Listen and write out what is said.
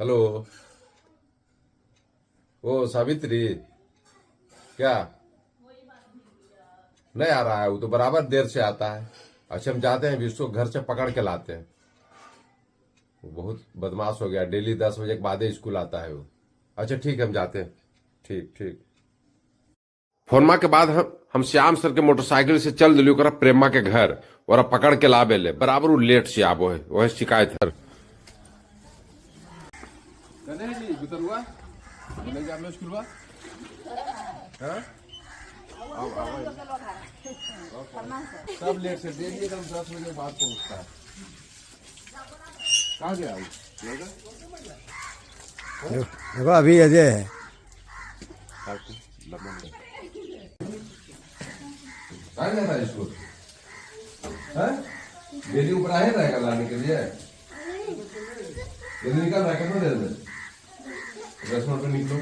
हेलो, ओ सावित्री, क्या नहीं आ रहा है? वो तो बराबर देर से आता है। अच्छा हम जाते हैं, इसको घर से पकड़ के लाते हैं। वो बहुत बदमाश हो गया, डेली 10 बजे के बाद ही स्कूल आता है वो। अच्छा ठीक है, हम जाते हैं। ठीक ठीक। फोनमा के बाद हम श्याम सर के मोटरसाइकिल से चल दिली ओकरा प्रेमा के घर और पकड़ के लाबे ले, बराबर वो लेट से आबो है, वह शिकायत है। कने जी गुतरुआ ले जा स्कूल बा। हां आओ आओ, सब लेट से, डेली एकदम 10 बजे के बाद पहुंचता है। कहाँ गया वो लड़का? देखो अभी अजय है। कहाँ जाता है स्कूल? हैं? डेली ऊपर आए रहेगा लाने के लिए? जल्दी निकल रहा है, कितना देर में? 10 मिनट में निकलो।